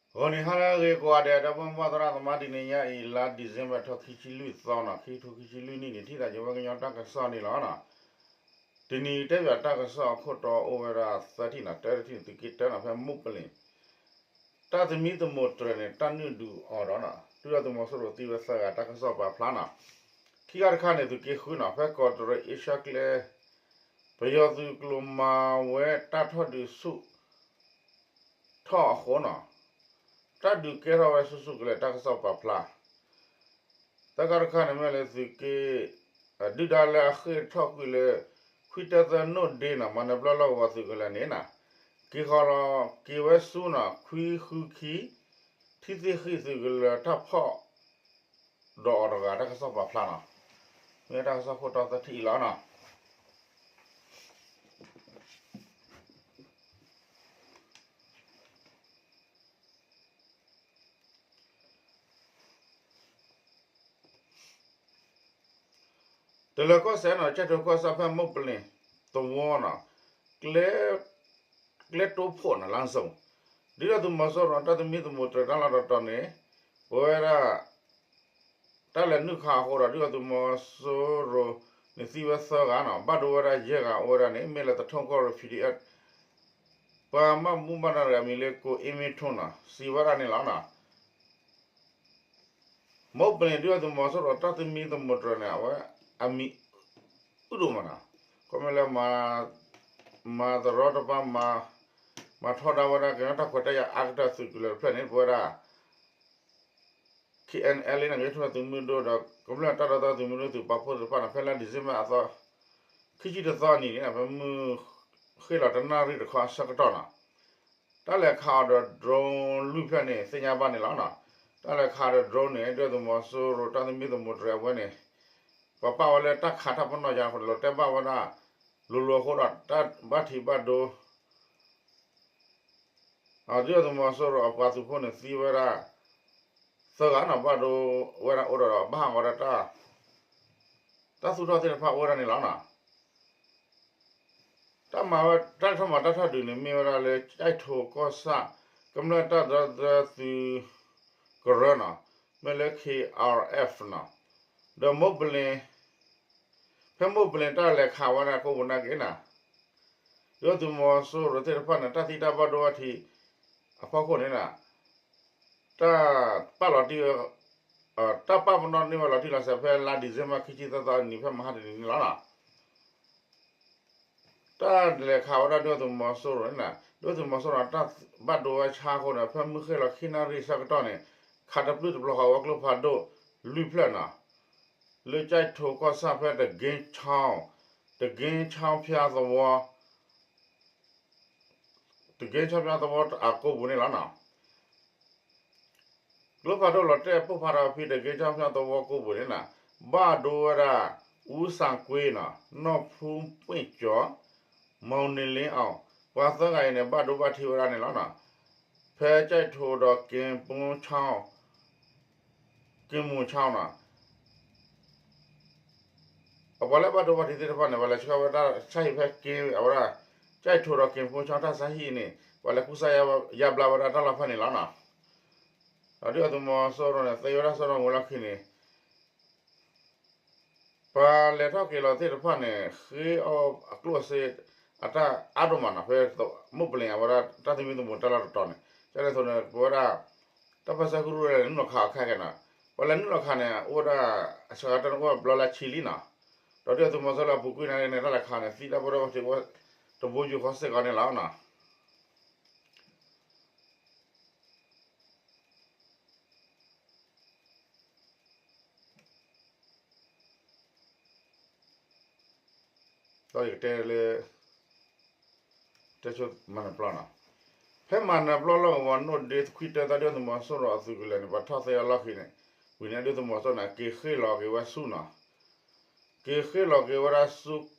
ဂီၤနံၤဟါလၢအဂ့ၤကိးဂၤဒဲး ဒီပုၢ်ဝဲၢ်သရၣ်သမါ တနံၤညါအံၤ လါ December ထီၣ်ခံဆံလွံၢ်သီန့ၣ် ခံကထိခံဆံလွံၢ်နံၣ်န့ၣ် ထံၣ်သးယဝဲကညီတၢ်ကစီၣ်န့ၣ်လီၤ. တနံၤတဲဘၣ်တၢ်ကစီၣ်အခိၣ်တီအိၣ်ဝဲဒၣ်သၢထံၣ်န့ၣ် တၢတထံၣ်န့ၣ် သုးက့တၢန့ၣ် ဖဲမိၢ်ပလ့ၤ တၢ်သမံသမိးတြဲၤန့ၣ် တၢ်နုာ်ဒုးအီၤဒီး ဒုၣ်ဒါသုးမီၤစိရိၤသံဝဲသၢဂၤတၢ်ကစီၣ်ပာ်ဖျါန့ၣ်, ခံခါတခါန့ၣ် သုးက့ဃုန့ၣ် ဖဲကီးတရံးအ့ရှါကျဲ ပယီၤသုးကျိၤမၤဝဲတၢ်ထီၣ်ဒုးဆူၣ်ထီၣ်အဃိန့ၣ် တၢ်ဒုးကဲထီၣ်ဝဲဆူၣ်ဆူၣ်ကလဲာ်တၢ်ကစီၣ်ပာ်ဖျါ သၢခါတခါန့ၣ် မ့ၢ်လၢသုးက့ ဒုၣ်ဒါလၢအဃ့ၢ်ထီၣ်ကွံာ်လၢ ခွံတၢသၢနိၣ်ဒ့န့ၣ် မၤနၢၤပျီလီၢ်ကဝီၤသုးကလၢၤန့ၣ် က့ၤဃီၤလီၤက့ၤဝဲဆူၣ်န့ၣ် ခွံဃုခံ ထံသ့ၣ်ဃံၣ်သုးကလၢၤတၢ်ဖီၣ် ဒီးအီၤတဂၤတၢ်ကစီၣ်ပာ်ဖျါန့ၣ်, မ့ၢ်တၢ်ကစီၣ်ခိၣ်တီသၢထံၣ်အံၤလီၤန့ၣ်. တလၢၤကီၢ်စဲၣ်န့ၣ် ကၠဲၣ်ထိကီၢ်ဆၣ်ဖဲမိၢ်ပလ့ၤ သဝီန့ၣ် ကျဲတိဖိးန့ၣ် လမ်းစုံ ဒုၣ်ဒါသုးမီၤစိရိၤတၢ်သမံသမိးတြဲၤတၢ်လီၢ်တတီၤန့ၣ် ပဝဲဒၣ် တၢ်လဲၤနုာ်ခးအဃိဒီး ဒုၣ်ဒါသုးမီၤစိရိၤန့ၣ်သံဝဲသၢဂၤန့ၣ် ဘၣ်ဒိဝဲဒၣ်ယဲၢ်ဂၤအိၣ်ဝဲဒၣ်န့ၣ် မ့ၢ်လၢသထူၣ်ကီၢ်ရ့ၣ် ပီၣ်အ့ၣ်အ့ၣ် ပှၤဘၣ်မူဘၣ်ဒါတဂၤမံၤလၢကိးအ့မ့ထိန့ၣ် စံးဝဲဒၣ်န့ၣ်လီၤ. မိၢ်ပလ့ၤဒုၣ်ဒါသုးမီၤစိရိၤတၢ်သမံသမိးတြဲၤန့ၣ် အဝဲအမံၤအုၣ်ဒိၣ်မးန့ၣ်, ခီမ့ၢ်လၢ မၤသရီတပါ မၤထီဒါဝဲဒၣ်ကညီတၢ်ခွဲးတၢ်ယာ်အါကတၢၢ်သုးကလၢၤတဖျၢၣ်န့ၣ် ပဝဲဒၣ် KNLA န့ၣ် ကညီထူၣ်ဖျဲးသုးမုၢ်ဒိၣ်ဒီး ကမျၢၢ်တၢ်ဒီသဒၢသုးမုၢ်ဒိၣ်သုးပာ်ဖှိၣ်သ့ၣ်တဖၣ်န့ၣ် ဖဲလါ December အသီ ခံဆံတသီနံၤန့ၣ် ဖဲမုၢ်ဃ့ၢ်လီၤတနၣ်ရံၣ်တခီအဆၢကတီၢ်န့ၣ် တၢ်လဲၤခးအီၤဒီး drone လွံၢ်ဖျၢၣ်န့ၣ် သ့ၣ်ညါဘၣ်န့ၣ်လီၤ. တၢ်လဲၤခးဒီး drone န့ၣ် ဒုၣ်ဒါသုးမီၤစိရိၤတၢ်သမံသမိးတြဲၤအဝဲန့ၣ် ပှၤပာ်ဝဲလၢတၢ်ခးတၢ်ပနီၣ်ယါ လီၤတဲာ်ဘၣ်ဝဲဒၣ် လိၤလိၤအဃိဒီး တၢ်ဘၣ်ထံးဘၣ်ဒိ ဒုၣ်ဒါသုးမီၤစိရိၤအပှၤသုးဖိန့ၣ်သံဝဲဒၣ် သၢဂၤန့ၣ် ဘၣ်ဒိဝဲဒၣ်အိၣ်ဒီး ဘၣ်ဟးဂီၤဒီးတၢ် တၢ်သူၣ်ထီၣ်သ့ၣ်တဖၣ်အိၣ်ဝဲဒၣ်န့ၣ်လီၤ. တၢ်မၤဝဲ တၢ်လဲၤထီၣ်မၤတၢ်ထီၣ်ဒုးန့ၣ် မ့ၢ်ဝဲဒၣ်လၢ ကၠဲၣ်ထိကီၢ်ဆၣ် ကမျၢၢ်တၢ်ဒီသဒၢသုးကရၢန့ၣ် မ့ၢ်လၢ K R F န့ၣ် ဒီးမိၢ်ပလ့ၤ ဖဲမိၢ်ပလ့ၤတၢ်လဲၤခးဝဲဒၣ်ကိးပူၤနာ်က့န့ၣ် ဒုၣ်ဒါသုးမီၤစိရိၤသ့ၣ်တဖၣ်န့ၣ် တၢ်သံတၢ်ဘၣ်ဒိဘၣ်ထံးအဖီခိၣ်န့ၣ် တၢ်ပာ်လီၤတံၢ် တၢ်ပာ်ပနီၣ်န့ၢ်ဝဲလီၤတံၢ်လီၤဆဲးဖဲလါ December ခံဆံသၢသီနံၤ ဖဲမဟါတနံၤန့ၣ်လီၤ. တၢ်လဲၤခးဝဲဒၣ်ဒုၣ်ဒါသုးမီၤစိရိၤန့ၣ် ဒုၣ်ဒါသုးမီၤစိရိၤန့ၣ် တၢ်ဘၣ်ဒိဝဲဆါအဃိန့ၣ် ဖဲမုၢ်ဃ့ၢ်လီၤခံနၣ်ရံၣ်ဆၢကတီၢ်န့ၣ် ခးတပျုၢ်တပျီၤဃာ်ဝဲကျိဖးဒိၣ်လွံၢ်ဖျၢၣ်န့ၣ် လၢကၠဲၣ်ထိကီၢ်ဆၣ်ဖဲတက့ချီ တက့ချီဖၠါသဝီ တက့ချီဖၠါသဝီအကိာ်ပူၤန့ၣ်လီၤ. ကျိဖးဒိၣ်လီၤတဲာ်ပိၢ်ဖးထီဖဲတက့ချီဖၠါသဝီကိာ်ပူၤန့ၣ် ဘၣ်ဒိဝဲဒၣ် အူစၣ်ကွ့န့ၣ် နီၢ်ဖူပ့ၣ်ကၠီၤ မီၤနံၤလ့အီၤ ပှၤသၢဂၤအံၤန့ၣ် ဘၣ်ဒိဘၣ်ထံးဝဲဒၣ်န့ၣ်လီၤ. ဖဲကၠဲၣ်ထိဒီးက့ပိချီ က့မူၤချီန့ၣ် အပှၤလၢဘၣ်ဒိဘၣ်ထံးသ့ၣ်တဖၣ်န့ၣ် ပှၤလဲၤဆှၢဝဲဒၣ်ဆါဟံၣ်ဖဲက့ အဝဲဒၣ် ကၠဲၣ်ထိဒီးက့ပိချီတၢ်ဆါဟံၣ်န့ၣ် ပှၤလဲၤကူစါယါဘျါဝဲဒၣ်တၢ်လီၢ်ဖဲန့ၣ်လီၤ. ဒီးဒုၣ်ဒါသုးမီၤစိရိၤန့ၣ် သ့ဝဲဒၣ်စီၤဒီမူလၢခံန့ၣ် ပှၤလဲၤထီၣ်က့ၤလီၤသ့ၣ်တဖၣ်န့ၣ် ဃ့အီၣ်အကျိၣ်အစ့အတၢ်အါဒိၣ်မးန့ၣ် ဖဲမိၢ်ပလ့ၤအဝဲဒၣ်တၢ်သမံသမိးတၢ်လီၢ်တတီၤန့ၣ် ကန့ၣ်အသိးန့ၣ် ပဝဲဒၣ် တၢ်ပၢၢ်ဆၢကရူၢ်လဲၤနုာ်လီၤခးအီၤခဲကနၤ ပှၤလဲၤနုာ်လီၤခးန့ၣ် အိၣ်ဝဲဒၣ်အဆၢကတီၢ်န့ၣ် အိၣ်ဝဲဘျီလၢဆံလံန့ၣ် ဒီးဒုၣ်ဒါသုးမီၤစိရိၤလၢအပူၤကွံာ်န့ၣ် တၢ်လဲၤခးန့ၣ် သံတၢ်ဘၣ်ဒိဘၣ်ထံး တဘိယူၢ်ဃီစ့ၢ်ကီးန့ၣ်လီၤ. ဒီးယကတဲလၢ တဲဆိမၤနၢၤပျီန့ၣ် ဖဲမၤနၢၤပျီလီၢ်ကဝီၤနိၣ်ဒ့ ခွံတၢသၢ ဒုၣ်ဒါသုးမီၤစိရိၤအသုးကလၢၤန့ၣ် ပှၤထီၣ်သ့အလီၢ်ခံန့ၣ် ဝံၤန့ၣ် ဒုၣ်ဒါသုးမီၤစိရိၤန့ၣ် က့ၤဃ့ၢ်လီၤက့ၤဝဲဆူၣ်န့ၣ် က့ၤဃ့ၢ်လီၤက့ၤဝဲဒၣ်ဆူ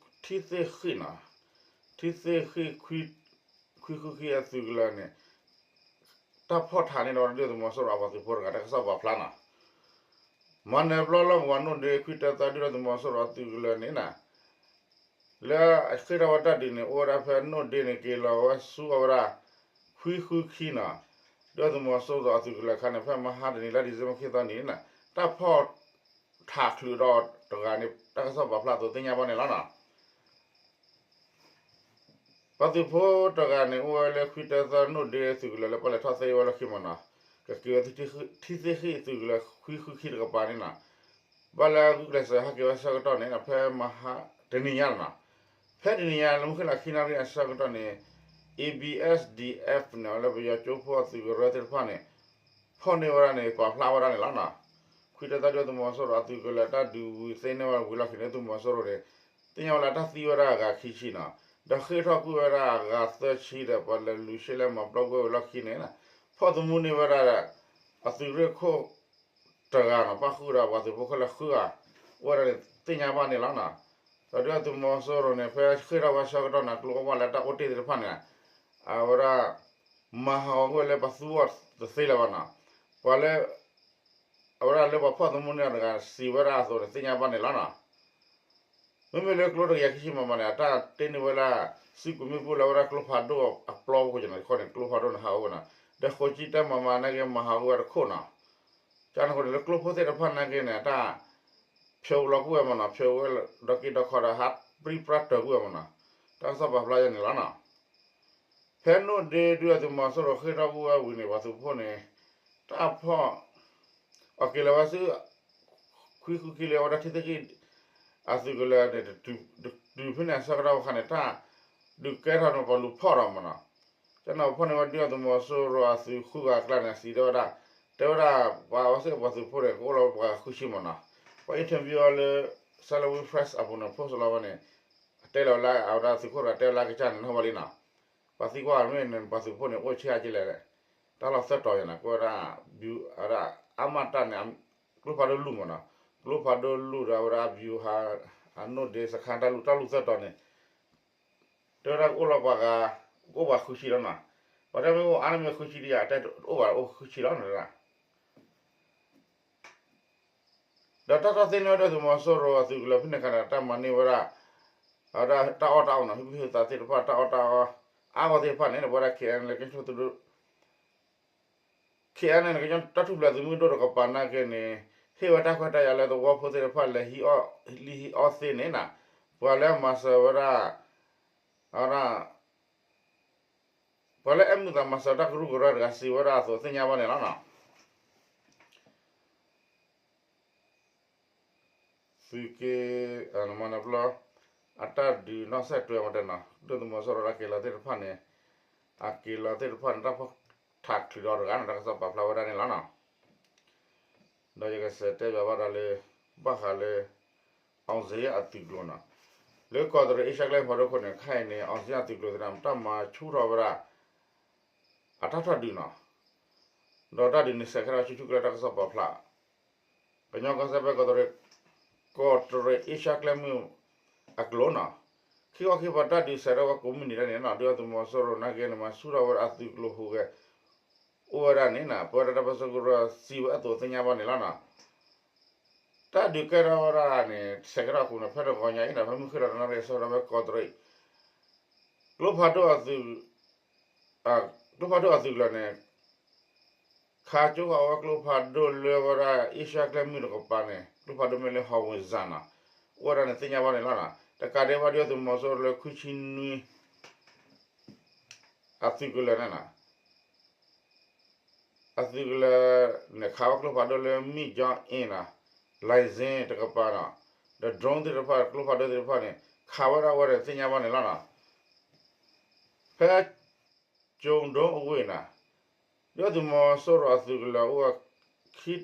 ထံသ့ၣ်ဃံၣ်န့ၣ် ထံသ့ၣ်ဃံၣ် ခွံဃုခံအသုးကလၢၤန့ၣ် တၢ်ဖီၣ်ထးန့ၢ်ဒီးဒုၣ်ဒါသုးမီၤစိရိၤအပှၤသုးဖိတဂၤ တၢ်ကစီၣ်ပာ်ဖျါန့ၣ် မၤနၢၤပျီလီၢ်ကဝီၤနိၣ်ဒ့ ခွံတၢသၢ ဒုၣ်ဒါသုးမီၤစိရိၤအသုးကလၢၤန့ၣ် လၢအဃ့ၢ်ထီၣ်ဝဲတၢ်ဒုးန့ၣ် အိၣ်ဝဲဒၣ်ဖဲနိၣ်ဒ့န့ၣ် က့ၤလီၤဝဲဆူအဝဲဒၣ် ခွံဃုခံန့ၣ် ဒုၣ်ဒါသုးမီၤစိရိၤအသုးကလၢၤခါန့ၣ် ဖဲမဟါတနံၤ လါဒံၣ်စ့ဘၢၣ် ခံသီနံၤန့ၣ် တၢ်ဖီၣ်ထးချုးဒီးတဂၤန့ၣ် တၢ်ကစီၣ်ပာ်ဖျါအသိးသ့ၣ်ညါဘၣ်န့ၣ်လီၤနီၤ. ပှၤသုးဖိတဂၤန့ၣ် အိၣ်ဝဲလၢခွံတၢသၢနိၣ်ဒ့သုးကလၢၤလၢပှၤလဲၤထီၣ်သ့ဝဲလီၢ်ခံမ့ၢ်နီၤ, ကက့ၤဝဲထံသ့ၣ်ဃံၣ်သုးကလၢၤခွံဃုခံတကပၤန့ၣ်နီၤ, ဘၣ်လၢအဂုာ်ကျဲးစၢးဟဲက့ၤဝဲဆၢကတီၢ်န့ၣ် ဖဲမဟါတနံၤညါလီၤနီၤ. ဖဲတနံၤညါလၢမုၢ်ဃ့ၢ်လီၤခံနၣ်ရံၣ်အဆၢကတီၢ်န့ၣ် A B S D F န့ၣ် လၢပယီၤကၠိဖိအသုးကရၢသ့ၣ်တဖၣ်န့ၣ် ဖီၣ်န့ၢ်ဝဲဒၣ်န့ၣ် ပာ်ဖျါဝဲဒၣ်န့ၣ်လီၤနီၤ. ခွံတၢသၢဒုၣ်ဒါသုးမီၤစိရိၤအသုးကလၢၤတၢ်ဒုးဝံၤသ့န့ၢ်ဝဲဝံၤလီၢ်ခံန့ၣ် သုးမီၤစိရိၤန့ၣ် သ့ၣ်ညါဝဲလၢတၢ်သံဝဲဒၣ်အဂၤခံဆံနီၤ, ဒီးဃ့ၢ်ထီၣ်ကွံာ်ဝဲဒၣ်အဂၤသၢဆံဒီး ပှၤလဲၤလူၤရှဲလဲၤမၤပျီကွံာ်ဝံၤလီၢ်ခံန့ၣ် ဖီၣ်သမူန့ၢ်ဝဲဒၣ် အသုးရ့ၣ်ခိၣ်တဂၤနီၤ, ပၣ်ဃုာ်ဒီးပှၤသုးဖိခဲလၢာ်ဃုဂၤ အိၣ်ဝဲဒၣ်န့ၣ် သ့ၣ်ညါဘၣ်န့ၣ်လီၤနီၤ. ဒီးဒုၣ်ဒါသုးမီၤစိရိၤန့ၣ် ဖဲဃ့ၢ်ထီၣ်ဝဲဆၢကတီၢ်န့ၣ် ကျိအဝဲလၢတၢ်အိၣ်တ့ၢ်သ့ၣ်တဖၣ်န့ၣ် အဝဲဒၣ် မၤဟးဂီၤကွံာ်ဝဲလၢပှၤသူအီၤတသ့လၢၤဘၣ်နီၤ, ပှၤလၢ အဝဲဒၣ်လၢပှၤဖီၣ်သမူန့ၢ်အီၤတဂၤစံးဝဲဒၣ်အသိးန့ၣ် သ့ၣ်ညါဘၣ်န့ၣ်လီၤနီၤ. မ့မ့ၢ်လၢကျိတကယၤခံဆံမးမးန့ၣ် အတၢ်တ့န့ၢ်ဝဲဒၣ် စုကဝဲၤမ့ၣ်ပိၢ်လၢအဝဲဒၣ်ကျိဖးဒိၣ်အပျီပူၤကန့ၣ်တခီန့ၣ် ကျိဖးဒိၣ်န့ၣ်ဟးဂီၤဝဲနီၤ, ဒီးဃိးဆံတၢမးမးနာ်က့မၤဟးဂီၤဝဲတခိၣ်နီၤ. ကန့ၣ်အဃိန့ၣ် လၢကျိဖိသ့ၣ်တဖၣ်နာ်က့န့ၣ် အတၢ်ဖျိးလီၤကွံာ်ဝဲမးနီၤ, ဖျိးဝဲဒီးက့ၤဒီးခီဒီး ဟးပြံပြါတၢၤကွံာ်ဝဲမးနီၤ, တၢ်ကစီၣ်ပာ်ဖျါယၤန့ၣ်လီၤနီၤ. ဖဲနိၣ်ဒ့ဒုၣ်ဒါသုးမီၤစိရိၤ ဃ့ၢ်ထီၣ်ကွံာ်ဝဲဝံၤန့ၣ် ပှၤသုးဖိန့ၣ် တၢ်ဖီၣ် အက့ၤလီၤဝဲဆူ ခွံဃုခံလၢအဝဲဒၣ်ထံသ့ၣ်ဃံၣ် အသုးကလၢၤန့ၣ် တုၤဖဲန့ၣ်အဆၢကတီၢ်အခါန့ၣ် တၢ်ဒုးကဲထီၣ်န့ၣ် ပှၤလူၤဖီၣ်ဒီးမးနီၤ. ကန့ၣ်အဖီၣ်န့ၢ်ဝဲဒုၣ်ဒါသုးမီၤစိရိၤအသုးဃုဂၤအကျါန့ၣ် စံးတဲဝဲဒၣ်, တဲဝဲဒၣ် ပှၤအဝဲသ့ၣ်ပှၤသုးဖိန့ၣ် ကအိၣ်လီၤပှၤဃုဆံမးနီၤ. ပှၤ interview အီၤလၢ Salween Press အပူၤန့ၣ် post လီၤဝဲန့ၣ် တဲလီၤလၢအဝဲဒၣ်သုးခိၣ်တဂၤတဲလၢကစၢ်န့ၣ် နီၢ်ဝဲလံနီၤ. ပှၤသံကွၢ်မ့ၢ်န့ၣ် ပှၤသုးဖိန့ၣ် အိၣ်ဆံးအါကလဲၣ်, တၢ်လီၢ်သၢတီၤယၤန့ၣ် ကွဲးဝဲဒၣ် အဝဲဒၣ် အါမးတၢ်န့ၣ် ကျိဖးဒိၣ်လူၢ်မးနီၤ, ကျိဖးဒိၣ်လူၢ်ဒီးအဝဲဒၣ် ဗျူဟာ အနိၣ်ဒ့စခါတၢ်လူၢ် တၢ်လူၢ်သၢတီၤန့ၣ် တဲဝဲဒၣ်ကအိၣ်လီၤပှၤဂၤ ကအိၣ်ပှၤဃုဆံလီၤနီၤ. ပှၤတဲမ့ၢ်အိၣ်အါန့ၣ်မ့ၢ်ဃုဆံဒံးယၤ တဲအိၣ်ဘၣ်အိၣ်ဃုဆံလီၤနီၤ. ဒီးတၢ်ထီၣ်သ့ၣ်န့ၢ်ဝဲဒၣ်သုးမီၤစိရိၤအသုးကလၢၤဖဲန့ၣ်အခါန့ၣ် တၢ်မၤန့ၢ်ဝဲဒၣ် အဝဲဒၣ်တၢ်အီၣ်တၢ်အီနီၤ, ဟံၣ်ဖိဃီဖိသ့ၣ်တဖၣ် တၢ်အီၣ်တၢ်အီ အါဂီၢ်သ့ၣ်တဖၣ်န့ၣ် ပဝဲဒၣ် K N L ကညီ K N L ကညီတၢ်ထူၣ်ဖျဲးသုးမုၢ်ဒိၣ်တကပၤနာ်က့န့ၣ် ဟ့ၣ်ဝဲတၢ်ခွဲးတၢ်ယာ်လၢသဝီဖိသ့ၣ်တဖၣ်လဲၤဟံးအီၣ်လံဟံးအီၣ်သ့န့ၣ်နီၤ, ပှၤလၢမၤစၢၤဝဲဒၣ် အဝဲဒၣ် ပှၤလၢအဲၣ်မုာ်သးမၤစၢၤတၢ်ကရူၢ်ကရၢတဂၤစံးဝဲဒၣ်အသိးသ့ၣ်ညါဘၣ်န့ၣ်လီၤနီၤ. သုးက့ မၤနၢၤပျီ အတၢ်ဒုးနီၣ်ဆဲးတွဲမတဲနီၤ, ဒုၣ်ဒါသုးမီၤစိရိၤအက့ၤလီၤသ့ၣ်တဖၣ်န့ၣ် အက့ၤလီၤသ့ၣ်တဖၣ်န့ၣ် တၢ်ဖီၣ်ထးချုးဒီးတဂၤန့ၣ် တၢ်ကစီၣ်ပာ်ဖျါဝဲဒၣ်န့ၣ်လီၤနီၤ. ဒီးယကစံးတဲဘၣ်ဝဲဒၣ်လၢ ဘၣ်ဃးလၢ အောင်ဇေယျအသုးကျိၤနီၤ, လၢကီးတရံးအ့ရှါကျဲမုၢ်ဖးဒိၣ်ခိၣ်န့ၣ် ခဲအံၤန့ၣ် အောင်ဇေယျအသုးကျိၤသ့ၣ်န့ၣ် တၢ်မၤဆူၣ်ထီၣ်ဝဲဒၣ် အတၢ်ထီၣ်ဒုးနီၤ, ဒီးတၢ်ဒုးန့ၣ်ဆဲးကဲထီၣ်ဆူၣ်ဆူၣ်ကလဲာ်တၢ်ကစီၣ်ပာ်ဖျါ ကညီကီၢ်စဲၣ်ဖဲကီးတရံး ကီးတရံးအ့ရှါကျဲမုၢ်အကျိၤနီၤ, ခံခီခံပၤတၢ်ဒုးစဲးထီၣ်ဝဲကိးမုၢ်နံၤဒဲးန့ၣ်နီၤ, ဒုၣ်ဒါသုးမီၤစိရိၤနာ်က့န့ၣ် မၤဆူၣ်ထီၣ်ဝဲဒၣ်အသုးကျိၤဟူးဂဲၤ အိၣ်ဝဲဒၣ်န့ၣ်နီၤ, ပဝဲဒၣ်တၢ်ပၢၢ်ဆၢကရူၢ်စံးဝဲအသိးသ့ၣ်ညါဘၣ်န့ၣ်လီၤနီၤ. တၢ်ဒုးကဲထီၣ်ဝဲဒၣ်န့ၣ် စဲးကဲထီၣ်အဃိန့ၣ် ဖဲတဂီၤညါအံၤနီၤ ဖဲမုၢ်ဃ့ၢ်လီၤတနၣ်ရံၣ်အဆၢကတီၢ်ဖဲကီးတရံး ကျိဖးဒိၣ်အသုး ကျိဖးဒိၣ်အသုးကလၢၤန့ၣ် ခးကၠိဃာ်ဝဲကျိဖးဒိၣ်လၢဝဲဒၣ်အ့ရှါကျဲမုၢ်တကပၤန့ၣ် ကျိဖးဒိၣ်မ့ၢ်လၢ ဟီၣ်ဝ့ၣ်စၣ် နီၤ, အိၣ်ဝဲဒၣ်န့ၣ်သ့ၣ်ညါဘၣ်န့ၣ်လီၤနီၤ. တကးဒံးဘၣ်ဒုၣ်ဒါသုးမီၤစိရိၤလၢခွံဆံနွံ အသုးကလၢၤန့ၣ်နီၤ အသုးကလၢၤန့ၣ် ခးဝဲကျိဖးဒိၣ်လၢ မံၣ်ကၠီအ့ၣ်နီၤ, လၢၢ်စ့တကပၤနီၤ, ဒီး drone သ့ၣ်တဖၣ် ကျိဖးဒိၣ်သ့ၣ်တဖၣ်န့ၣ် ခးဝဲဒၣ်ဝဲဒၣ်သ့ၣ်ညါဘၣ်န့ၣ်လီၤနီၤ. ဖဲ ကၠိဒိအဝ့ၢ်နီၤ, ဒုၣ်ဒါသုးမီၤစိရိၤအသုးကလၢၤအိၣ်ဝဲ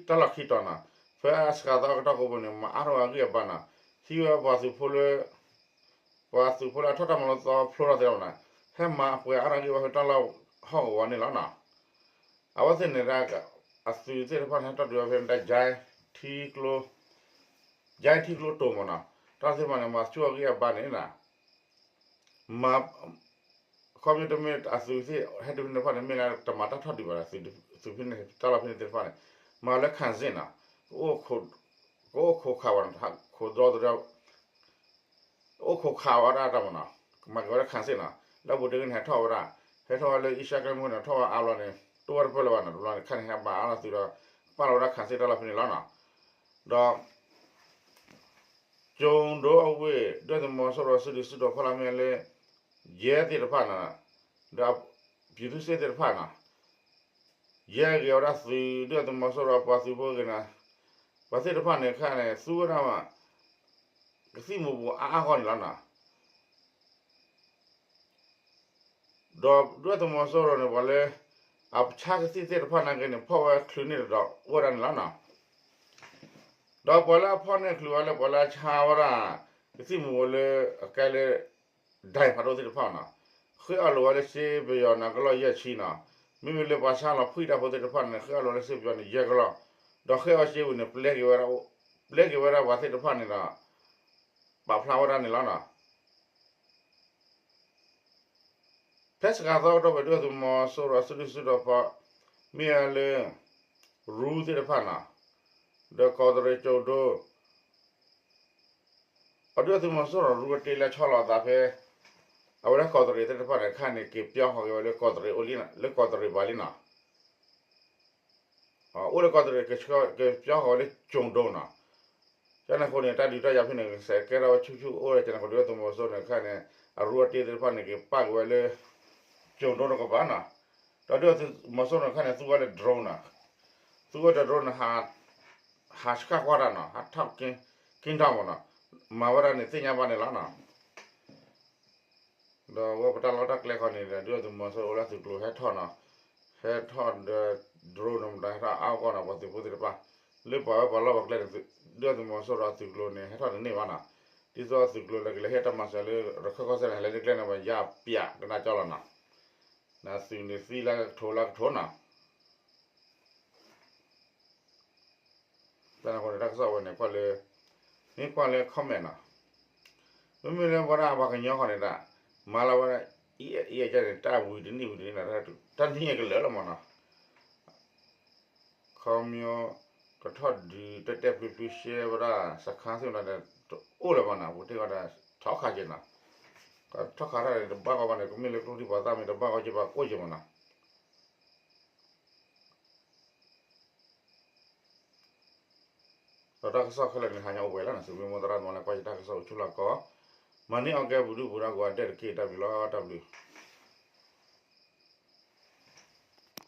တၢ်လီၢ်ခံတီၤနီၤ, ဖဲအစှၤသီအကတီၢ်ကိးပူၤန့ၣ် မၤအါထီၣ်အဂံၢ်အဘါနီၤ, ဟံးဝဲပှၤသုးဖိလၢ ပှၤသုးဖိလၢအထီၣ်တၢ်မၤလိသီဖျိထီၣ်သ့ၣ်တဖၣ်နီၤ, ဟဲမၤအပှဲၤအါထီၣ်အဂံၢ်အဘါဖဲတၢ်လီၢ်ဟီၣ်ကဝီၤန့ၣ်လီၤနီၤ. အဝဲသ့ၣ်န့ၣ်ဒၣ် အသုးသ့ၣ်တဖၣ်န့ၣ် ဟဲထီၣ်ဒုးဝဲဖဲန့ၣ်ဒၣ် ကၠဲထံကျိ ကၠဲထံကျိတိၤမ့ၢ်နီၤ, တၢ်သ့ၣ်တဖၣ်န့ၣ် မၤဆူၣ်အဂံၢ်အဘါန့ၣ်နီၤ မၤ ခီပညီတမ့ၢ်အသုးသ့ၣ်ဟဲတုၤဖဲန့ၣ်တဖၣ်န့ၣ် မ့ၢ်လၢတမၤတၢ်ထီၣ်ဒုးဘၣ်ဒီး သုးဖဲန့ၣ် တၢ်လီၢ်ဖဲန့ၣ်သ့ၣ်တဖၣ်န့ၣ် မၤလၢ ခၣ်စ့ၣ် နီၤ, ကအိၣ်ခိးခးဝဲ ခိးဒီသဒၢ အိၣ်ခိးခးဝဲဒၣ်တၢ်မ့ၢ်နီၤ, မၤက့ၤဝဲဒၣ် ခၣ်စ့ၣ် နီၤ, လၢအပူၤတ့ၢ်န့ၣ် ဟဲထီၣ်ဝဲဒၣ် ဟဲထီၣ်ဝဲလၢအ့ရှါကျဲမုၢ်န့ၣ် ထီၣ်ဝဲအါဘျီန့ၣ် တအိၣ်ဝဲတဖျၢၣ်လၢၤဘၣ်နီၤ, တဘျီန့ၣ်ခါန့ၣ် ဟဲဘၣ်အါထီၣ်သုးဒီး ပာ်လီၤဝဲဒၣ်ခးစ့တၢ်လီၢ်ဖဲန့ၣ်လီၤနီၤ. ဒီး ကၠိၤဒိအဝ့ၢ် ဒုၣ်ဒါသုးမီၤစိရိၤစုဒုၣ်စုတီၤဖီလာ်မ့ၢ်လၢ ယဲၢ်သ့ၣ်တဖၣ်နီၤ, ဒီး ပြည်သူ့စစ် သ့ၣ်တဖၣ်နီၤ, ယဲၢ်ဂ့ၤဝဲဒၣ်သုး ဒုၣ်ဒါသုးမီၤစိရိၤအပှၤသုးဖိဂ့ၤနီၤ, ပှၤသ့ၣ်တဖၣ်န့ၣ်ခါန့ၣ် သူဝဲဒၣ် ကသံၣ်မူၤပူၤအါအါဂီၢ်န့ၣ်လီၤနီၤ. ဒီးဒုၣ်ဒါသုးမီၤစိရိၤန့ၣ် ပှၤလၢ အဆါကသံၣ်သ့ၣ်တဖၣ်နာ်က့န့ၣ် ဖီၣ်ဝဲချုးန့ၢ်တဒီးအိၣ်ဝဲဒၣ်န့ၣ်လီၤနီၤ. ဒီးပှၤလၢအဖီၣ်န့ၢ်ချုးဝဲလၢပှၤလၢအဆါဝဲဒၣ် ကသံၣ်မူၤပူၤလၢအကဲလၢ ဒၣ်ဖးဒိၣ်သ့ၣ်တဖၣ်နီၤ, ဃ့အီၣ်လိာ်ဝဲလၢစ့ပယီၤန့ၣ် ကလီၢ်ယဲၢ်ဆံနီၤ. မ့မ့ၢ်လၢပှၤဆါလီၤဖှံတၢ်ဖိသ့ၣ်တဖၣ်န့ၣ် ဃ့အီၣ်လိာ်လၢစ့ပယီၤန့ၣ် ယဲၢ်ကလီၢ်, ဒီးဃ့အီၣ်စ့ဝံၤန့ၣ် ပျဲက့ၤဝဲဒၣ် ပျဲက့ၤဝဲဒၣ်ပှၤသ့ၣ်တဖၣ်န့ၣ်ဒီး ပာ်ဖျါဝဲဒၣ်န့ၣ်လီၤနီၤ. ဖဲစှၤသီကတီၢ်ဖဲ ဒုၣ်ဒါသုးမီၤစိရိၤစုဒုၣ်စုတီၤဖီ မ့ၢ်ဝဲလၢ ရူသ့ၣ်တဖၣ်နီၤ, ဒီးကီးတရံးကၠိၤဒိ အဒုၣ်ဒါသုးမီၤစိရိၤရူအတ့လၢဆီလီၤအသးဖဲ အဝဲဒၣ်ကီးတရံးသ့ၣ်တဖၣ်န့ၣ် ခါန့ၣ် က့ၤပၠီဃီၤက့ၤဝဲလၢကီးတရံးအိၣ်လံနီၤ, လၢကီးတရံးဘၣ်လံနီၤ. အိၣ်လၢကီးတရံး က့ၤပၠီဃီၤဝဲလၢကၠိၤဒိနီၤ. ကန့ၣ်အဃိန့ၣ် တၢ်ဒုးတၢ်ယၤဖဲန့ၣ် ကစဲးကဲထီၣ်ဝဲဆူၣ်ဆူၣ်အိၣ်ဝဲ ကန့ၣ်အဃိ ဒုၣ်ဒါသုးမီၤစိရိၤန့ၣ် ခါန့ၣ် အရူအတ့သ့ၣ်တဖၣ်န့ၣ် က့ၤပာ်က့ၤဝဲလၢ ကၠိၤဒိတကပၤနီၤ. ဒီးဒုၣ်ဒါသုးမီၤစိရိၤန့ၣ် ခါန့ၣ် သူဝဲလၢ drone နီၤ, သူဝဲတ drone န့ၣ် ဟးဆှၣ်ကွၢ်တၢ်နီၤ, ဟးထီၣ်က့ၤထီၣ်မးနီၤ, မၤဝဲဒၣ်န့ၣ်သ့ၣ်ညါဘၣ်န့ၣ်လီၤနီၤ. ဒီးဝဲပတၢ်လီၢ်တၢ်ကျဲခီန့ၣ်ဒီး ဒုၣ်ဒါသုးမီၤစိရိၤအိၣ်လၢသုးကျိၤဟဲထီၣ်နီၤ, ဟဲထီၣ်ဒီး drone န့ၣ်မတၤဟဲထီၣ်အါအါဂီၢ်နီၤ, ပှၤသုးဖိသ့ၣ်တဖၣ် လၢပှၤဝဲပှၤလီၢ်ပှၤကျဲန့ၣ် ဒုၣ်ဒါသုးမီၤစိရိၤအသုးကျိၤန့ၣ် ဟဲထီၣ်တန့ၢ်ဘၣ်နီၤ. ဒ်သိးအသုးကျိၤလၢကလဲၤဟ့ၣ်တၢ်မၤစၢၤလၢ ရခၢၣ်ကီၢ်စဲၣ်န့ၣ် ဟဲလၢတကျဲန့ၣ် ပှၤယါပၠးကနၣ်ကၠီလီၤနီၤ. နသုးန့ၣ်သံလၢကထိလၢကထိနီၤ. တၢ်န့ၣ်အဃိန့ၣ် တၢ်ကစီၣ်ဝဲန့ၣ် ကွၢ်လၢ မ့ၢ်ကွၢ်လၢ comment နီၤ, မ့မ့ၢ်လၢဝဲဒၣ်ပှၤကညီဃီန့ၣ်ဒၣ် မၤလၢဝဲဒၣ် အံၤအံၤအံၤန့ၣ် တၢ်ဝံၤတနံၣ်ဝံၤတနံၣ်နီၤ, တၢ်နံၣ်ကလၢာ်လီၤမးနီၤ. ခီမညီ ကထီၣ်ဒုးတၢ်တဲပျုၤပျုၤရှဲဝဲဒၣ် စခါသုးနီၤဒီး တအိၣ်လၢၤမးနီၤ, ပူၤတ့ၢ်ဝဲဒၣ် ထီခါက့ၤနီၤ, ထီခါထီၣ်န့ၣ် တဘၣ်ဂီၢ်ဘၣ်န့ၣ် ကမ့ၢ်လၢကျိချံပှၤသၣ်မ့ၢ်တဘၣ်ဂီၢ်က့ၤဘၣ်အိၣ်က့ၤမးနီၤ. ဒီးတၢ်ကစီၣ်ခဲလၢာ်န့ၣ် ဟါညါအိၣ်ဝဲလီၤနီၤ, သုးမုၢ်သရၣ်သမါလၢကွၢ်ယတၢ်ကစီၣ်အိၣ်ဆူၣ်လီၤကီး, မၤန့ၢ်အီၣ်ကဲပူၤဒုၣ်ပူၤဒါကိးဂၤဒဲးတက့ၢ်, တၢ်ဘျုးလီၤ တၢ်ဘျုး